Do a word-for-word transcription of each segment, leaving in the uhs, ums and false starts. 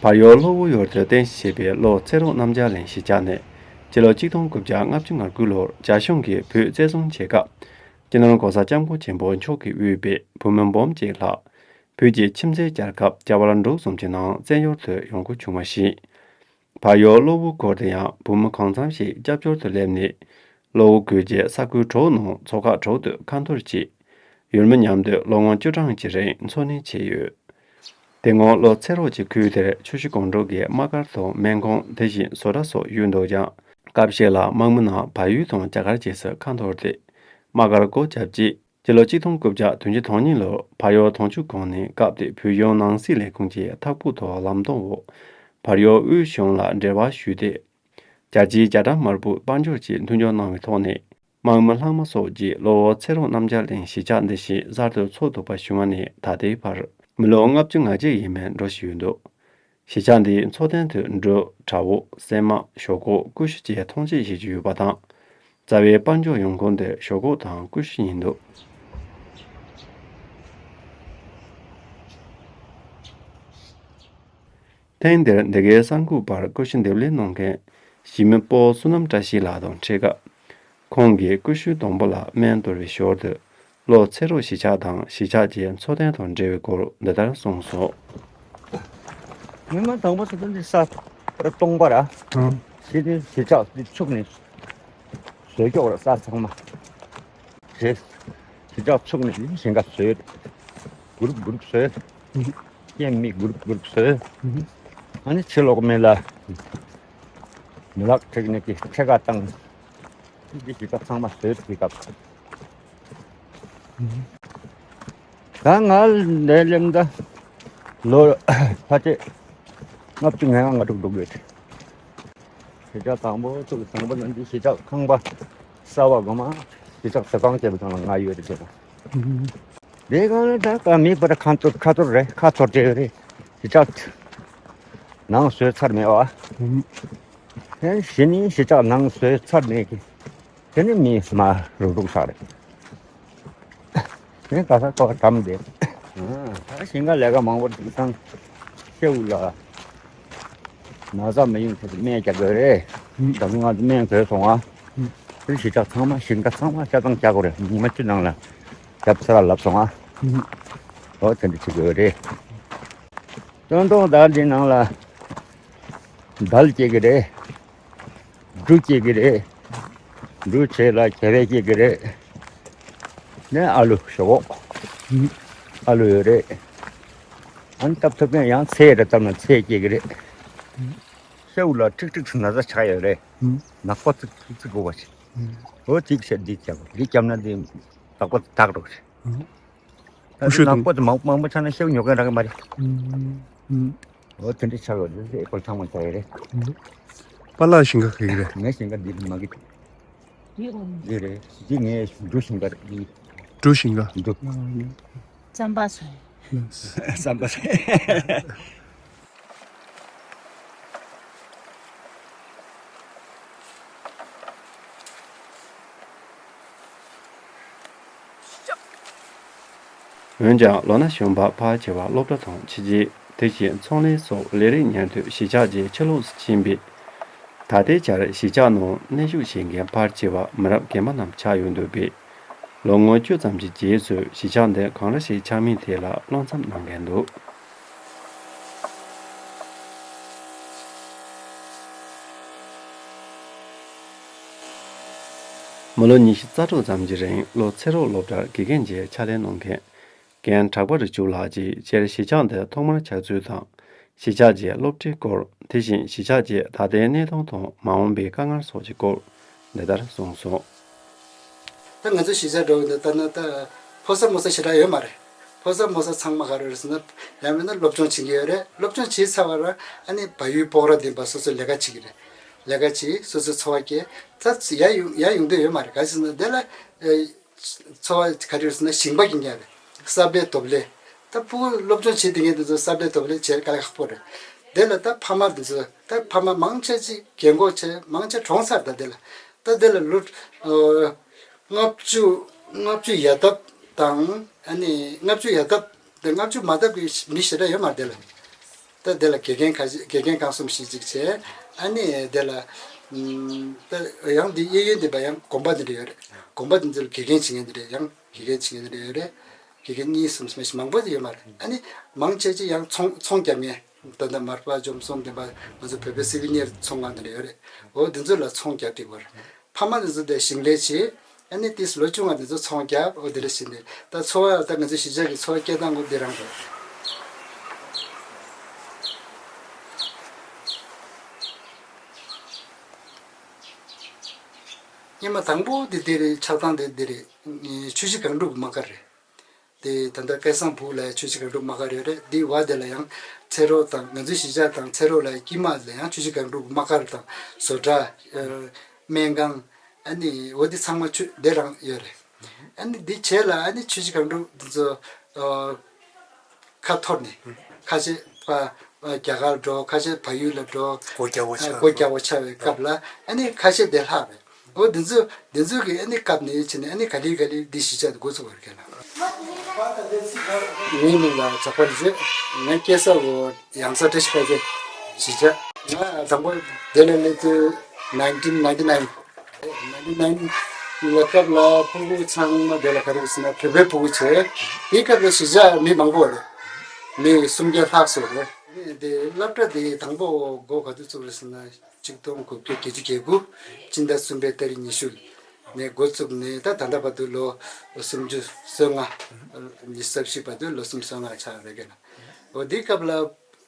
བར་ཡོལ་གློ་བོ་ཡུལ་དུ་རྟེན་གཞི་བྱས་པའི་གློ་ཚེ་རོགས་རྣམ་རྒྱལ་གླིང་གཞིས་ཆགས་ནི། སྤྱི་ལོ་གཅིག་སྟོང་དགུ་བརྒྱ་ལྔ་བཅུ་ང་དགུ་ལོར་རྒྱ་གཞུང་གིས་བོད་བཙན་བཟུང་བྱེད་སྐབས། སྤྱི་ནོར་༸གོང་ས་༸སྐྱབས་མགོན་ཆེན་པོ་མཆོག་གིས་དབུས་པའི་བོད་མི་འབུམ་གཅིག་ལྷག་བོད་ཀྱི་ཁྱིམ་མཚེས་རྒྱལ་ཁབ་རྒྱ་བལ་འབྲུག་གསུམ་གྱི་ནང་བཙན་གཡུལ་དུ་ཡོང་དགོས་བྱུང་བ་བཞིན། བར་ཡོལ་གློ་བོ་སྐོར་དུ་ཡང་བོད་མི་གང་འཚམ་ཞིག་སྐྱབས་བཅོལ་དུ་སླེབས་ནས། གློ་བོ་ཁུལ་གྱི་ས་ཁུལ་དྲུག་ནང་མཚོ་ཁག་དྲུག་ཏུ་ཁ་འཐོར་གྱིས། ཡུལ་མི་མཉམ་དུ་ལོ་ངོ་བཅུ་གྲངས་ཀྱི་རིང་འཚོ་གནས་བྱས་ཡོད། དེ་སྔོན་གློ་ཚེ་རོགས་ཀྱི་ཁུལ་དེར་ཆུ་བཞི་སྒང་དྲུག་གི་དམག་སྒར་དང་སྨན་ཁང་དེ་བཞིན་བཟོ་གྲྭ་སོགས་ཡོད་འདུག་ཀྱང་། སྐབས་ཤིག་ལ་དམག་མི་རྣམས་བལ་ཡུལ་དང་རྒྱ་གར་བཅས་སུ་ཁ་འཐོར་ཏེ། དམག་སྒར་སྒོ་བརྒྱབ་རྗེས། སྤྱི་ལོ་གཅིག་སྟོང་དགུ་བརྒྱ་བདུན་ཅུ་དོན་གཉིས་ལོར་བལ་ཡུལ་དོང་ཆུ་སྒང་ནས་བཀབ་སྟེ་བོད་གཞུང་ནང་སྲིད་ལས་ཁུངས་ཀྱི་མཐའ་འཁོབ་ཐོག་ལམ་སྟོན་འོག་བལ་ཡུལ་དབུས་གཞུང་ལ་འབྲེལ་བ་ཞུས་ཏེ། རྒྱལ་སྤྱིའི་རྒྱ་གྲམ་དམར་པོའི་དཔལ་འབྱོར་གྱི་མཐུན་འགྱུར་གནང་བའི་ཐོག་ནས། དམག་མི་ལྷག་མ་སོགས་ཀྱིས་གློ་བོ་ཚེ་རོགས་རྣམ་རྒྱལ་གླིང་གཞིས་ཆགས་འདི་བཞིན་གསར་དུ་འཚོ་ཐུབ་པ་བྱུང་བ་ནས་ད་ལྟའི་བར་མི་ལོ་ལྔ་བཅུ་ང་གཅིག་ཡས་མས་འགྲོ་བཞིན་ཡོད་འདུག་གཞིས་ཆགས་འདིའི་འཚོ་རྟེན་དུ་འབྲུ། བྲ་བོ། སྲན་མ། ཞོག་ཁོག་ཀུ་ཤུ་བཅས་ཐོན་སྐྱེད་བྱེད་ཀྱི་ཡོད་པ་དང་། རྩ་བའི་དཔལ་འབྱོར་ཡོང་ཁུངས་དེ་ཞོག་ཁོག་དང་ཀུ་ཤུ་ཡིན་འདུག་ཐེངས་འདིར་འདི་གའི་གསར་འགོད་པར་ཀུ་ཤུ་འདེབས་ལས་གནང་མཁན་གཞིས་མི་སྤོ་བསོད་ནམས་བཀྲ་ཤིས་ལགས་དང་འཕྲད་སྐབས། ཁོང་གིས་ཀུ་ཤུ་དང་པོ་ལ་སྨན་གཏོར་བའི་ཞོར་དུ། གློ་ཚེ་རོགས་གཞིས་ཆགས་དང་གཞིས་ཆགས་ཀྱི་འཚོ་རྟེན་དང་འབྲེལ་བའི་སྐོར་འདི་ལྟར་གསུངས་སོ། སྔོན་མ་དང་པོ་ཚོ་འདི་ས་སྟོང་པ་ར། ཨང་། ཕྱི་དེ་གཞིས་ཆགས་འདི་ཚུགས་ནས་བཟོས་ཀྱོག་ར་ས་ཚང་མ། རེད། གཞིས་ཆགས་ཚུགས་ནས་ཞིང་ཁ་བཟོས། གུ་རུབ་གུ་རུབ་བཟོས། ཨང་། རྐྱེན་མི་གུ་རུབ་གུ་རུབ་བཟོས། ཨང་། ཨ་ནི་ཕྱི་ལོགས་མི་ལ་མི་ལག་ཁྲིག་ནས་ཀྱི་ཕྱེད་ཀ་བཏང་། འདི་གཞིས་ཆགས་ཚང་མ་བཟོས་ཀྱི་སྐབས། ད་ང་ལས་ལེམ་ད་ལོ་ཕལ་ཆེར་ལྔ་བཅུ་ང་ལྔ་ང་དྲུག་འགྲོ་དགོས། གཞིས་ཆགས་དང་པོ་ཚུགས་དང་པོ་ནང་འདི་གཞིས་ཆགས་ཁང་པ་གསར་བ་སྒོ་མ་གཞིས་ཆགས་ཟ་ཁང་བྱས་པ་ཚང་ལ་ང་ཡོད་རེད་ཟེར། དེ་གང་ལ་ད་ཀ་མི་པར་ཁ་ཐོར་ཁ་ཐོར་རེད། ཁ་ཐོར་བྲལ་རེད། གཞིས་ཆགས་ནང་བཟོས་ཚར་མེད་བ། ཨུམ། ཧེ་གཞི་ནས་གཞིས་ཆགས་ནང་བཟོས་ཚར་མེད་ཀི། དེ་ནི་མི་མ་རུག་རུག་ཆགས་རེད། དེ་ནི་ག་ས་ག་བ་གྲམ་བསྡད། ཨ་ད་ཞིང་ཁ་ལས་ཀ་མང་པོ་འདུག་ཚང་། ཤེའུ་ལ། ན་ཚ་མི་ཡོང་ཆེད་དུ་སྨན་རྒྱག་དགོས་རེད། ཨུམ། ད་ང་ཚོ་སྨན་བཟོས་སོང་ཨ། ཨུམ། དེ་གཞིས་ཆགས་ཚང་མ་ཞིང་ཁ་ཚང་མ་ཆ་ཚང་རྒྱག་དགོས་རེད། ཉི་མ་བཅུ་ནང་ལ་རྒྱབ་ས་ར་ལབ་སོང་ཨ། ཨུམ། འོ་དེ་འདྲ་བྱེད་དགོས་རེད། སྟོན་ཐོག་དར་འདི་ནང་ལ་དལ་སྐྱེ་གི་རེད། འབྲུ་སྐྱེ་གི་རེད། འབྲུ་བྱས་ལ་གྱ་བས་སྐྱེ་གི་རེད། ནས་ཨ་ལུ་ཞོག་ཨ་ལུ་ཡོད་རེད། ཨ་ནི་སྟབས་ཐུབ་མཁན་ཡང་ཚེ་རེ་བཏབ་ན་ཚེ་སྐྱེ་གི་རེད། ཤེའུ་ལ་ཁྲིག་ཁྲིག་ཏུ་ན་ཚ་ཆགས་ཡོད་རེད། ནག་པོ་ཙིག་ཙིག་དགོས་པ་ཞིག་འོ་ཅིག་བྱས་འདི་བརྒྱབ། འདི་བརྒྱབ་ན་འདི་ནག་པོ་དག་འགྲོ་གི་རེད། ཀུ་ཤུ་དང་། ནག་པོ་དེ་མང་མང་པོ་ཆགས་ན་ཤེའུ་ཉོ་མཁན་རག་གི་མ་རེད། ཨུམ། ཨུམ། འོ་དེ་འདྲ་ཆགས་ཡོད་རེད། ཨེ་པལ་ཚང་མ་ཆགས་ཡོད་རེད། ཨུམ། པཱ་ལགས་ཞིང་ཁ་ག་གི་རེད། ངའི་ཞིང་ཁ་འདི་མ་གི། འདི་རེད། འདི་ངའི་འབྲུ་ཞིང་ཁ་རེད། འདི་འབྲུ་ཞིང་ཁ། འབྲུ། རྩམ་པ་སོང་། རྩམ་པ་སོང་། འོན་ཀྱང་ལོ་ན་གཞོན་པ་ཕལ་ཆེ་བ་སློབ་གྲྭ་དང་ཕྱི་རྒྱལ། དེ་བཞིན་ཚོང་ལས་སོགས་ལས་རིགས་གཉེར་དུ་གཞིས་ཆགས་ཀྱི་ཕྱི་ལོགས་སུ་ཕྱིན་པས། ད་ལྟའི་ཆར་གཞིས་ཆགས་ནང་གནས་བཞུགས་བྱེད་མཁན་ཕལ་ཆེ་བ་མི་རབས་རྒན་པ་རྣམས་ཆགས་ཡོད་འདུག་པས། ལོ་ངོ་བཅུ་ཙམ་གྱི་རྗེས་སུ་གཞིས་ཆགས་འདི་གང་འདྲ་ཞིག་ཆགས་མིན་ཐད་ལ་བློ་འཚབ་གནང་མཁན་འདུག་མི་ལོ་ཉི་ཤུ་རྩ་དྲུག་ཙམ་གྱི་རིང་གློ་ཚེ་རོགས་སློབ་གྲྭར་དགེ་རྒན་གྱི་ཕྱག་ལས་གནང་མཁན། རྒན་གྲགས་པ་རི་ཆུ་ལགས་ཀྱིས་སྤྱིར་གཞིས་ཆགས་འདི་ཐོག་མར་ཆགས་ཚུལ་དང་། གཞིས་ཆགས་ཀྱི་སློབ་གྲྭའི་སྐོར། དེ་བཞིན་གཞིས་ཆགས་ཀྱི་ད་ལྟའི་གནས་སྟངས་དང་མ་འོངས་པའི་དཀའ་ངལ་སོགས་ཀྱི་སྐོར་འདི་ལྟར་གསུངས་སོང་། ད་ང་ཚོ་གཞིས་ཆགས་འགྲོ་གི་འདུག་ད་ན་ད་ཕོ་གསར་མོ་གསར་ཞེ་དྲག་ཡོད་མ་རེད། ཕོ་གསར་མོ་གསར་ཚང་མ་ག་རེ་རེད་ཟེར་ན། ཡང་མིན་ན་སློབ་སྦྱོང་བྱེད་ཀྱི་ཡོད་རེད། སློབ་སྦྱོང་བྱས་ཚར་བ་ར། ཨ་ནི་བལ་ཡུལ་སྤོག་ར་འདི་པ་སོ་སོ་ལས་ཀ་བྱེད་ཀྱི་རེད། ལས་ཀ་བྱེད། སོ་སོའི་འཚོ་བ་སྐྱེལ། ད་ཡར་ཡོང་ཡར་ཡོང་འདོད་ཡོད་མ་རེད། ག་རེ་ཟེར་ན་འདི་ལ། འཚོ་བ་ག་རེ་ཟེར་ན་ཞིང་པ་གི་ཉག་རེད། གསར་པའི་རྡོབ་ལས། ད་ཕྲུ་གུ་སློབ་སྦྱོང་བྱེད་བསྡད་མཁན་དེ་ཚོ་གསར་པའི་རྡོབ་ལས་བྱེད་དཀའ་ལས་ཁག་པོ་རེད། དེ་ལ་ད་ཕ་མ་དེ་ཚོ་ད་ཕ་མ་མང་ཆེ་ཅིག་རྒན་གོག་ཆེ་མང་ཆེ་གྲོངས་ཚར། ད་དེ་ལ་ད་དེ་ལ་ལོ་ལྔ་བཅུ་ལྔ་བཅུ་ཡར་འདབ་དང་ཨ་ནི་ལྔ་བཅུ་ཡར་འདབ་དང་ལྔ་བཅུ་མར་འདབ་ཀྱི་མི་ཞེ་དྲག་ཡོད་མ་རེད། དེ་ལ་ད། ད་དེ་ལ་དགེ་རྒན་ཁ་ཤས་དགེ་རྒན་རྐང་གསུམ་བཞི་ཅིག་བྱས། ཨ་ནི་དེ་ལ་ཨམ་ད་ཡང་འདི་གཡས་གཡོན་འདི་པ་ཡང་དགོན་པ་འདི་འདྲ་ཡོད་རེད། དགོན་པ་འདི་ཚོ་ལ་དགེ་རྒན་བྱེད་མཁན་འདི་འདྲ་ཡང་དགེ་རྒན་བྱེད་མཁན་འདི་འདྲ་ཡོད་རེད། དགེ་རྒན་གཉིས་གསུམ་མ་གཏོགས་མང་པོ་ཡོད་མ་རེད། ཨ་ནི་མང་ཆེ་ཆེ་ཡང་ཚོང་ཚོང་རྒྱག་མཁན། ད་ལྟ་མར་པ་འཇོམས་སོང་བདེན་པ་ང་ཚོ་བོད་པའི་སི་ཝི་ནི་ཡར་ཚོང་ཁང་འདི་འདྲ་ཡོད་རེད། འོ་འདི་ཚོ་ལ་ཚོང་རྒྱག་འགྲིག་པ་རེད། ཕ་མ་འདི་ཚོ་དེ་ཞིང་ལས་བྱེད། ཨ་ནི་ཏིས་ལོ་ཆུང་བ་འདི་ཚོ་ཚོང་རྒྱག་འོ་དེ་འདྲ་བྱས་ནས་ད་འཚོ་བ་ད་ང་ཚོ་གཞིས་ཆགས་ཀྱི་འཚོ་བ་སྐྱེལ་སྟངས་འོ་འདི་རང་རེད། སྔོན་མ་དང་པོ་འདི་འདི་རེད། ཆགས་སྟངས་འདི་འདི་རེད། ཆུ་བཞི་སྒང་དྲུག་གི་དམག་སྒར་རེད། དེ་ད་ལྟ་སྐལ་བཟང་ཕུག་ལ་ཆུ་བཞི་སྒང་དྲུག་དམག་སྒར་ཡོད་རེད། འདི་བར་དེ་ལ་ཡང་ཚེ་རོགས་དང་ང་ཚོའི་གཞིས་ཆགས་དང་ཚེ་རོགས་ལ་དཀྱིལ་མ་ལ་ཡང་ཆུ་བཞི་སྒང་དྲུག་དམག་སྒར་དང་བཟོ་གྲྭ་ཨ་སྨན་ཁང་ཨ་ནི་འོ་འདི་ཚང་མ་ཆུ་འདི་རང་ཡོད་རེད། ཨ་ནི་འདི་བྱས་ལ་ཨ་ནི་ཆུ་བཞི་སྒང་དྲུག་འདི་ཚོ་ཨ་ཁ་འཐོར་ནས་ཁ་ཤས་ཕ་རྒྱ་གར་འགྲོ། ཁ་ཤས་བལ་ཡུལ་ལ་འགྲོ། སྒོ་རྒྱག་པ་ཨ་ཆགས། སྒོ་རྒྱག་པ་ཆགས་པའི་སྐབས་ལ་ཨ་ནི་ཁ་ཤས་དེ་ལྷག་རེད། འོ་འདི་ཚོ་འདི་ཚོ་གི་ཨ་ནི་སྐབས་ནས་བྱས་ནས་ཨ་ནི་ག་ལེ་ག་ལེ་འདི་གཞིས་ཆགས་འགོ་ཚུགས་པ་རེད་ཁྱེད་ལ། ངའི་མིང་ལ་ཇག་པ་རི་ཆོས། ངའི་སྐྱེས་ས་འོ་ཡང་ས་བཀྲ་ཤིས་ཕ་གི་གཞིས་ཆགས། ང་དང་པོ་དེ་ལ་སླེབས་དུས་nineteen ninety nine ninety nine ལ་སྐབས་ལ་ཕྲུ་གུ་ཚང་མ་དེ་ལ་ག་རེ་ཟེར་ན་བོད་པའི་ཕྲུ་གུ་བྱས། དེའི་སྐབས་ལ་གཞིས་ཆགས་མི་མང་པོ་རེད། མི་སུམ་བརྒྱ་ལྷག་ཙམ་རེད། དེ་སློབ་གྲྭ་དེ་དང་པོ་འགོ་ག་དུས་བཙུགས་རེད་ཟེར་ན། ཆིག་སྟོང་དགུ་བརྒྱ་བརྒྱད་ཅུ་གྱ་དགུ་སྤྱི་ཟླ་གསུམ་པའི་ཏ་རིག་ཉི་ཤུ་ནས་འགོ་བཙུགས་ནས་ད་ད་ལྟ་བར་དུ་ལོ་སུམ་ཅུ་སོ་ལྔ། ཉི་ཤུ་རྩ་བཞི་བར་དུ་ལོ་སུམ་ཅུ་སོ་ལྔ་ཆགས་རེད་ཀྱི་ན། འོ་དེའི་སྐབས་ལ་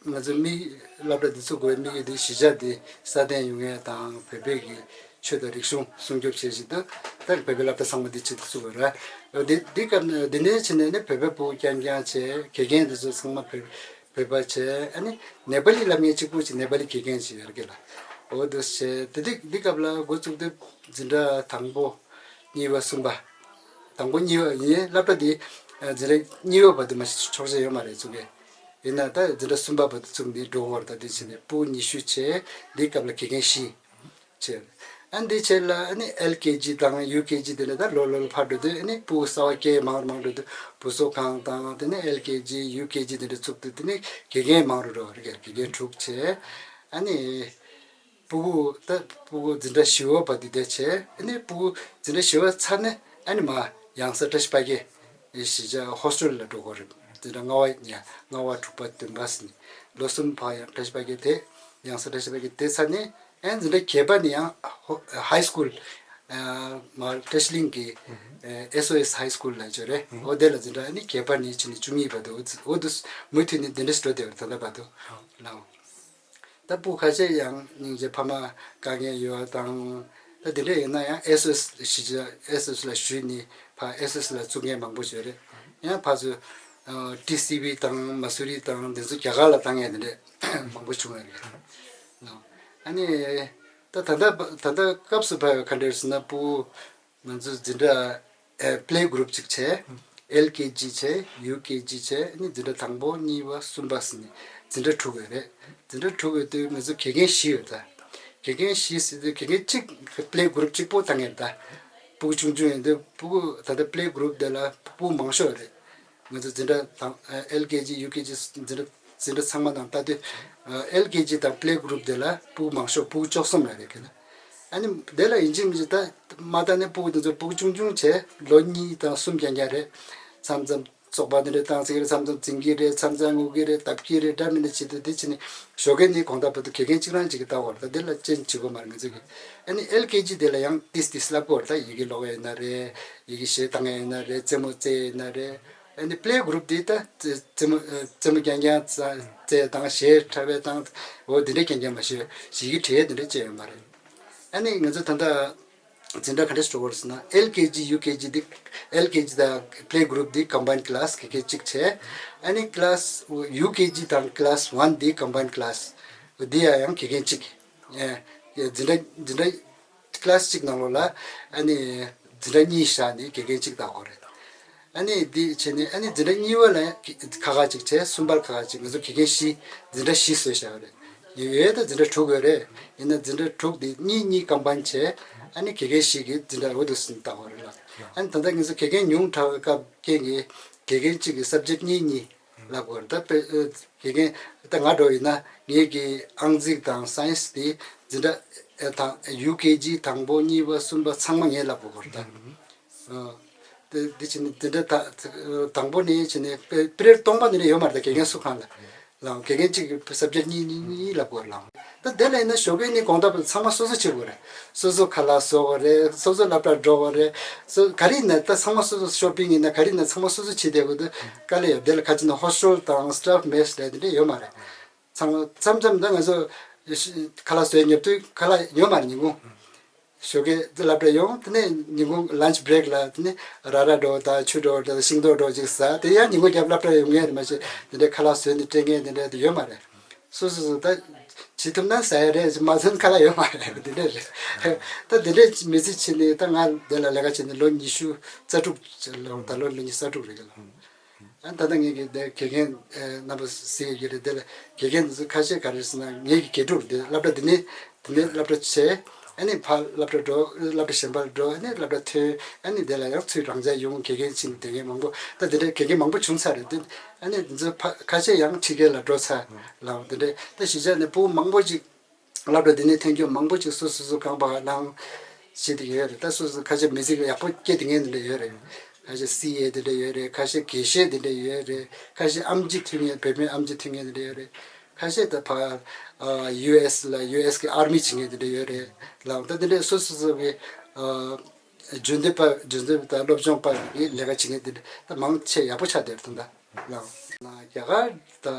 ང་ཚོ་དམིགས་སློབ་གྲྭ་འདི་ཚུགས་དགོས་དམིགས་ཡུལ་དེ་གཞིས་ཆགས་འདི་སྲ་བརྟན་ཡོང་ཡས་དང་བོད་པའི་གི་ཆོས་དང་རིག་གཞུང་སྲུང་སྐྱོབ་བྱེད་བཞིན་དུ་ད་བོད་པའི་སློབ་གྲྭ་ཚང་མ་འདི་ཆེད་དུ་བཙུགས་པ་རེད། འོ་དེ་འདི་སྐབས་ནས་འདི་ནས་ཕྱིན་ནས་ནི་བོད་པའི་ཕྲུ་གུ་རྐྱང་རྐྱང་བྱས། དགེ་རྒན་འདི་ཚོ་ཚང་མ་བོད་བོད་པ་བྱས། ཨ་ནི་ནེ་པ་ལི་སློབ་གཉེར་གཅིག་པུ་ཅིག་ནེ་པ་ལི་དགེ་རྒན་ཅིག་ཡོད་རེད་ལ། འོ་འདུག་བྱས་དེ་དུས་འདི་སྐབས་ལ་འགོ་བཙུགས་དུས་འཛིན་གྲྭ་དང་པོ་གཉིས་པ་གསུམ་པ། དང་པོ་གཉིས་པ་ཡིན། སློབ་གྲྭ་འདི་འཛིན་གྲྭ་གཉིས་པ་བར་དུ་མ་ཆོག་མཆན་ཡོད་མ་རེད་བཙུགས་གི། ཡིན་ན་ད་འཛིན་གྲྭ་གསུམ་པ་བར་དུ་བཙུགས་ནས་འགྲོ་བར་ད་དེ་བྱས་ནས་ཕྲུ་གུ་ཉི་ཤུ་བྱས། འདི་སྐབས་ལ་དགེ་རྒན་བཞི། བྱས། ཨ་འདི་བྱས་ལ་ཨ་ནི་ཨེལ་ཀེ་ཇི་དང་ཡུ་ཀེ་ཇི་དེ་འདྲ་ད་ལོ་ལོ་ལ་ཕར་འགྲོ་དུས་ཨ་ནི་ཕྲུ་གུ་གསར་པ་སྐྱེས་མང་རུ་མང་རུ་འགྲོ་དུས་བུ་གསོ་ཁང་དང་དེ་ནས་ཨེལ་ཀེ་ཇི་ཡུ་ཀེ་ཇི་དེ་འདྲ་བཙུགས་དུས་དེ་ནས་དགེ་རྒན་མང་རུ་འགྲོ་བ་རེད། དགེ་རྒན་དྲུག་བྱས། ཨ་ནི་ཕྲུ་གུ་ད་ཕྲུ་གུ་འཛིན་གྲྭ་བཞི་པ་བར་དུ་དེ་བྱས། ཨ་ནི་ཕྲུ་གུ་འཛིན་གྲྭ་བཞི་པ་ཚར་ནས་ཨ་ནི་མ་ཡང་ས་བཀྲ་ཤིས་ཕ་གི་གཞིས་ཆགས་ཧོ་སི་ཊེལ་ལ་འགྲོ་དགོས་རེད། འཛིན་གྲྭ་ལྔ་པ་ཡ་ལྔ་པ་དྲུག་པ་བདུན་པ་ཟིན་ལོ་གསུམ་ཕར་ཡང་བཀྲ་ཤིས་ཕ་གི་དེ་ཡང་ས་བཀྲ་ཤིས་ཕ་གི་དེ་ཚར་ནས། ཨེ་འཛིན་གྲྭ་བརྒྱད་པ་ནས་ཡང་ཧོ་ཧའི་སྐུལ། ཨ་མ་བཀྲ་ཤིས་གླིང་གི་ཨེ་ཨེས་ཨོ་ཨེས་ཧའི་སྐུལ་ལ་འབྱོར་རེད། འོ་དེ་ལ་འཛིན་གྲྭ་ནི་བརྒྱད་པ་ནས་ཕྱིན་ནས་བཅུ་གཉིས་བར་དུ་འོ་འོ་དུ་མུ་མཐུད་ནས་འདི་འདྲ་ཞིག་འགྲོ་བསྡད་པ་རེད། ད་ལྟ་བར་དུ་ལའོ། ད་ཕྲུ་གུ་ཁ་ཤས་ཡང་སྙིང་རྗེ་ཕ་མ་དཀའ་ངལ་ཡོད་པ་དང་། ད་དེ་འདྲ་ཡིན་ན་ཡང་ཨེས་ཨོ་ཨེས་གཞིས་ཆགས་ཨེས་ཨོ་ཨེས་ལ་ཞུས་ནས་ཕར་ཨེས་ཨོ་ཨེས་ལ་བཙུགས་མཁན་མང་པོ་ཡོད་རེད། ཡང་ཕར་ཚུར་ཨ་ཊི་སི་ཝི་དང་མ་སུ་རི་དང་འདི་ཚོ་རྒྱ་གར་ལ་བཏང་མཁན་དེ་འདྲ་མང་པོ་བྱུང་ཡོད་རེད། ཨ་ནི་ད་ད་ལྟ་ད་ལྟ་སྐབས་སུ་བབས་པའི་ག་འདྲ་ཟེར་ན་ཕྲུ་གུ་ང་ཚོ་འཛིན་གྲྭ་ཨེ་པི་ལེ་གུ་རུབ་གཅིག་བྱས། ཨེལ་ཀེ་ཇི་བྱས། ཡུ་ཀེ་ཇི་བྱས། ཨ་ནི་འཛིན་གྲྭ་དང་པོ་གཉིས་པ་གསུམ་པ་ཟེར་ནས་འཛིན་གྲྭ་དྲུག་ཡོད་རེད། འཛིན་གྲྭ་དྲུག་ཡོད་དུས་ང་ཚོ་དགེ་རྒན་བཞི་ཡོད་ད། དགེ་རྒན་བཞི་ཟེར་དུས་དགེ་རྒན་གཅིག་པི་ལེ་གུ་རུབ་གཅིག་པོ་བཏང་ཡོད་ད། ཕྲུ་གུ་ཆུང་ཆུང་ཡིན་དུས་ཕྲུ་གུ་ད་ལྟ་པི་ལེ་གུ་རུབ་དེ་ལ་ཕྲུ་གུ་མང་ཤོས་ཡོད་རེད། ང་ཚོ་འཛིན་གྲྭ་དང་ཨེལ་ཀེ་ཇི་ཡུ་ཀེ་ཇི་འཛིན་གྲྭ་འཛིན་གྲྭ་ཚང་མ་དང་ལྟ་དུས་ཨེལ་ཀེ་ཇི་དང་པི་ལེ་གུ་རུབ་དེ་ལ་ཕྲུ་གུ་མང་ཤོས་ཕྲུ་གུ་བཅུ་གསུམ་ལ་རེད་ཁེ་ལ། ཨ་ནི་དེ་ལ་ཡིན་གཅིག་མིན་གཅིག་ད་མ་ད་ནི་ཕྲུ་གུ་དེ་ཚོ་ཕྲུ་གུ་ཆུང་ཆུང་བྱས་ལོ་གཉིས་དང་གསུམ་རྐྱང་རྐྱང་རེད། མཚམས་མཚམས་བཙོག་པ་འདི་འདྲ་བཏང་ཟེར་གི་རེད། མཚམས་མཚམས་འཛིང་གི་རེད། མཚམས་མཚམས་ངུ་གི་རེད། བརྡབ་ཀྱི་རེད། འདྲ་མི་འདྲ་བྱེད་དུས་དེ་ཕྱིན་ནས་ཞོགས་ཀས་ནི་དགོང་དག་བར་དུ་དགེ་རྒན་གཅིག་རང་གཅིག་གིས་ལྟ་དགོས་རེད། ད་དེ་ལ་ཅན་བྱེད་དགོས་མ་རེད་ང་ཚོ་གིས། ཨ་ནི་ཨེལ་ཀེ་ཇི་དེ་ལ་ཡང་ཏིས་ཏིས་བསླབ་དགོས་རེད། ད་ཡི་གེ་ཀློག་ཡ་ཡིན་ན་རེད། ཡི་གེ་གཞས་བཏང་ཡ་ཡིན་ན་རེད། རྩེད་མོ་རྩེ་ཡ་ཡིན་ན་རེད། ཨ་ནི་པི་ལེ་གུ་རུབ་དེ་ད་རྩེད་མོ་རྩེད་མོ་རྐྱང་རྐྱང་རྩེ་ཡ་དང་གཞས་འཁྲབ་པ་དང་འོ་དེ་འདྲ་རྐྱང་རྐྱང་མ་ཤེས་ཡི་གེ་བྲིས་ཡ་དེ་འདྲ་ཅན་ཡོད་མ་རེད། ཨ་ནི་ང་ཚོ་ད་ལྟ་འཛིན་གྲྭ་ག་འདྲ་ཞིག་འགྲོ་དགོས་རེད་ཟེར་ན། ཨེལ་ཀེ་ཇི་ཡུ་ཀེ་ཇི་འདི་ཨེལ་ཀེ་ཇི་དང་པི་ལེ་གུ་རུབ་འདི་ཀམ་བཱའིན་ཌི་ཀི་ལཱ་སི་དགེ་རྒན་གཅིག་བྱས། ཨ་ནི་ཀི་ལཱ་སི་ཡུ་ཀེ་ཇི་དང་ཀི་ལཱ་སི་ཝན་འདི་ཀམ་བཱའིན་ཌི་ཀི་ལཱ་སི་འདི་ཡང་ཡང་དགེ་རྒན་གཅིག་ཨེ་འཛིན་གྲྭ་འཛིན་གྲྭ་ཀི་ལཱ་སི་གཅིག་ནང་ལོགས་ལ་ཨ་ནི་འཛིན་གྲྭ་གཉིས་བཞག་ནས་དགེ་རྒན་གཅིག་བཏང་དགོས་རེད། ཨ་ནི་འདི་བྱས་ནས་ཨ་ནི་འཛིན་གྲྭ་གཉིས་པ་ལ་ཁག་ཁག་ཅིག་བྱས། གསུམ་པར་ཁག་ཁག་ཅིག་ང་ཚོ་དགེ་རྒན་བཞི་འཛིན་གྲྭ་བཞི་བཟོས་བཞག་ཡོད་རེད། ཡོད་ཡོད་ད་འཛིན་གྲྭ་དྲུག་ཡོད་རེད། ཡིན་ན་འཛིན་གྲྭ་དྲུག་འདི་གཉིས་གཉིས་ཀམ་བཱའིན་ཌི་བྱས། ཨ་ནི་དགེ་རྒན་བཞི་གིས་འཛིན་གྲྭ་འོ་དུ་ཟིན་བཏང་བ་རེད་ལ། ཨ་ནི་ད་ལྟ་ང་ཚོ་དགེ་རྒན་ཉུང་དྲགས་པའི་སྐབས་རྐྱེན་གྱིས་དགེ་རྒན་གཅིག་གིས་སབ་ཇེག་གཉིས་གཉིས། ལབ་དགོས་རེད། ད་དཔེ་ཨ་དགེ་རྒན་ད་ང་འདྲ་བོ་ཡིན་ན་ངེད་ཀྱི་ཨང་རྩིས་དང་སའེན་སི་དེ་འཛིན་གྲྭ་ཨ་དང་ཡུ་ཀེ་ཇི་དང་པོ་གཉིས་པ་གསུམ་པ་ཚང་མ་ངས་ལབ་དགོས་རེད་ད། ཨ་དེ་དེ་བྱས་ནས་འཛིན་གྲྭ་ད་དང་པོ་ནས་བྱས་ནས་པི་རེ་ཌི་སྟོང་པ་ནས་ཡོད་མ་རེད་ད། དགེ་རྒན་སུ་གང་ལ་ལའང་དགེ་རྒན་གཅིག་གི་སབ་ཇེག་གཉིས་གཉིས་གཉིས་ལབ་དགོས་རེད་ལའང་། ད་དེ་ལ་ཡིན་ན་ཞོགས་ཀས་ནས་དགོང་དག་བར་ཚང་མ་སོ་སོ་བྱེད་དགོས་རེད། སོ་སོ་ཁ་ལག་བཟོ་དགོས་རེད། སོ་སོ་སློབ་གྲྭར་འགྲོ་དགོས་རེད། སོ་ག་རེ་ཡིན་ན་ད་ཚང་མ་སོ་སོ་ཤོ་པིང་ཡིན་ན་ག་རེ་ཡིན་ན་ཚང་མ་སོ་སོ་བྱེད་བསྡད་དགོས་འདུག་དཀའ་ལས་ཡོད། དེ་ལ་ཁ་ཅིག་ན་ཧོ་སི་ཊེལ་དང་སི་ཊཱཕ་མེ་སི་རེད། དེ་འདྲ་ཡོད་མ་རེད། ཚང་མ་མཚམས་མཚམས་ད་ང་ཚོ་ཁ་ལག་བཟོས་ཉལ་དུས་ཁ་ལག་ཡོད་མ་རེད་ཉིན་གུང་། ཞོགས་ཀས་སློབ་གྲྭ་ཡོང་། དེ་ནས་ཉིན་གུང་ལན་ཆི་བྷི་རེག་ལ་དེ་ནས་ར་ར་འདྲ་བོ་དང་ཆུ་འདྲ་བོ་དང་ཤིང་ཏོག་འདྲ་བོ་ཅིག་ཟ། དེ་ཡང་ཉིན་གུང་རྒྱབ་སློབ་གྲྭ་ཡོང་མཁན་རེད། མ་གཞི་དེ་འདྲའི་ཁ་ལག་བཟོས་ནས་སྤྲད་མཁན་དེ་འདྲ་དེ་ཡོད་མ་རེད། སོ་སོ་སོ་ད་བྱེད་ཐུབ་ན་ཟ་ཡ་རེད། མ་ཟ་ན་ཁ་ལག་ཡོད་མ་རེད། དེ་འདྲ་རེད། ད་དེ་འདྲའི་མི་ཚེ་ཕྱིན་ནས་ད་ང་དེ་ལ་ལས་ཀ་བྱས་ནས་ལོ་ཉི་ཤུ་རྩ་དྲུག་ལོ་ད་ལོ་ལོ་ཉི་ཤུ་རྩ་དྲུག་རེད་གི་ལ། ཨ་ད་ལྟ་ངེད་ཀྱི་དེ་དགེ་རྒན་ཨེ་རྣམ་པ་གཟིགས་ཡོད་རེད། དེ་ལ་དགེ་རྒན་ཚོ་ཁ་ཤས་ག་རེ་ཟེར་ན་ངེད་ཀྱི་དགེ་ཕྲུག་དེ་སློབ་གྲྭ་འདི་ནས་དེ་ནས་སློབ་གྲྭ་བྱས། ཨ་ནི་ཕར་སློབ་གྲྭ་འགྲོ། སློབ་གྲྭ་གཞན་པར་འགྲོ། ཨ་ནི་སློབ་གྲྭ་ཐོན། ཨ་ནི་དེ་ལ་ཡང་ཚུར་རང་འཇགས་ཡོང་དགེ་རྒན་ཕྱིན་དེ་འདྲ་མང་པོ་ད་དེ་འདྲའི་དགེ་རྒན་མང་པོ་བྱུང་ཚར་རེད་དེ། ཨ་ནི་དེ་ཚོ་ཕ་ཁ་ཤས་ཡང་ཕྱི་རྒྱལ་ལ་འགྲོ་ཚར་ལ་དེ་འདྲའི་ད་གཞིས་ཆགས་ནས་ཕྲུ་གུ་མང་པོ་ཅིག་སློབ་གྲྭ་འདི་ནས་ཐོན་རྒྱུ་མང་པོ་ཅིག་སོ་སོ་སོ་རྐང་པ་ལངས་བྱེད་དེ་ཡོད་རེད། ད་སོ་སོ་ཁ་ཤས་མི་ཚེ་ཡག་པོ་སྐྱེལ་དེ་ངས་འདི་འདྲ་ཡོད་རེད། ཁ་ཤས་སི་ཨེ་འདི་འདྲ་ཡོད་རེད། ཁ་ཤས་དགེ་བཤེས་འདི་འདྲ་ཡོད་རེད། ཁ་ཤས་ཨེམ་ཆི་ཐོན་མཁན་བོད་པའི་ཨེམ་ཆི་ཐོན་མཁན་འདི་འདྲ་ཡོད་རེད། ཁ་ཤས་ད་ཕ་ཨ་ཡུ་ཨེས་ལ་ཡུ་ཨེས་གི་ཨར་མི་བྱེད་མཁན་འདི་འདྲ་ཡོད་རེད་ལ། ད་འདི་འདྲ་སོ་སོ་སོ་གི་ཨ་རྒྱུན་ལྡན་པ་རྒྱུན་ལྡན་པ་དང་སློབ་སྦྱོང་པ་གི་ལས་ཀ་བྱེད་མཁན་འདི་འདྲ་ད་མང་ཆེ་ཡག་པོ་ཆགས་བསྡད་རེད་ད་ལ། རྒྱ་གར་ད།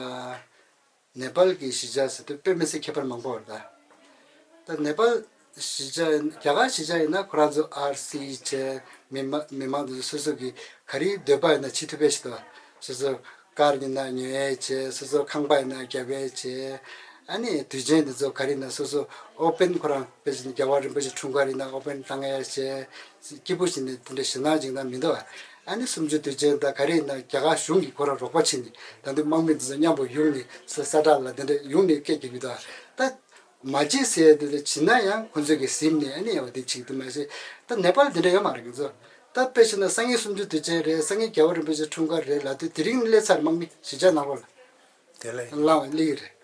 ནེ་པཱལ་གྱི་གཞིས་ཆགས་ཟེར་དུས་དཔེ་མི་སྲིད་ཁྱད་པར་མང་པོ་ཡོད་རེད་ད། ད་ནེ་པཱལ་གཞིས་ཆགས་ཡིན། རྒྱ་གར་གཞིས་ཆགས་ཡིན་ན་ཁོ་རང་ཚོ་ཨར་སི་བྱས། མི་མང་མི་མང་དེ་ཚོ་སོ་སོ་གི་ག་རེ་འདོད་པ་ཡིན་ན་བྱེད་ཐུབ་པ་ཞིག་འདུག་སོ་སོ་ཀར་ཡིན་ན་ཉོ་ཡས་བྱས། སོ་སོ་ཁང་པ་ཡིན་ན་རྒྱབ་ཡས་བྱས། ཨ་ནི་དུས་ཆེན་དེ་ཚོ་ག་རེ་ཡིན་ན་སོ་སོ་ཨོ་པན་ཁོ་རང་དཔེ་བཞིན་རྒྱལ་བ་རིན་པོ་ཆེ་འཁྲུངས་སྐར་ཡིན་ན་ཨོ་པན་བཏང་ཡས་བྱས། སྐྱིད་པོ་བྱས་ནས་དེ་འདྲ་ཞེད་སྣང་ཅིག་ན་མི་འདུག་ཨ་ནི་གསུམ་བཅུ་དུས་ཆེན་དང་ག་རེ་ཡིན་ན་རྒྱ་གར་གཞུང་གིས་ཁོ་རང་རོགས་པ་བྱས་ནས་ད་དུང་དམག་མི་འདི་ཚོ་མཉམ་པོ་གཡུགས་ནས་ས་ས་ཁྲ་ལ་དེ་འདྲ་གཡུགས་ནས་སྐད་རྒྱག་གི་འདུག་ད་མ་བྱེད་ཟེར་ཡ་དེ་འདྲ་བྱེད་ན་ཡང་ཁོ་ཚོ་གིས་ཟིན་ནས་ཨ་ནི་ཡང་བ་དེ་བྱེད་ཀྱི་འདུག་མ་ཟད་ད་ནེ་པཱལ་དེ་འདྲ་ཡོད་མ་རེད། ཁོ་ཚོ་ད་དཔེ་བྱས་ན་སང་ཉིན་གསུམ་བཅུ་དུས་ཆེན་རེད། སང་ཉིན་རྒྱལ་བ་རིན་པོ་ཆེ་འཁྲུངས་སྐར་རེད་ལབ་དུས་དེ་རིང་ནས་སླེབས་ཚར་དམག་མི་གཞིས་ཆགས་ནང་ལོགས་ལ། དེ་ལས་ལངས་སླེབས་ཀྱི་རེད།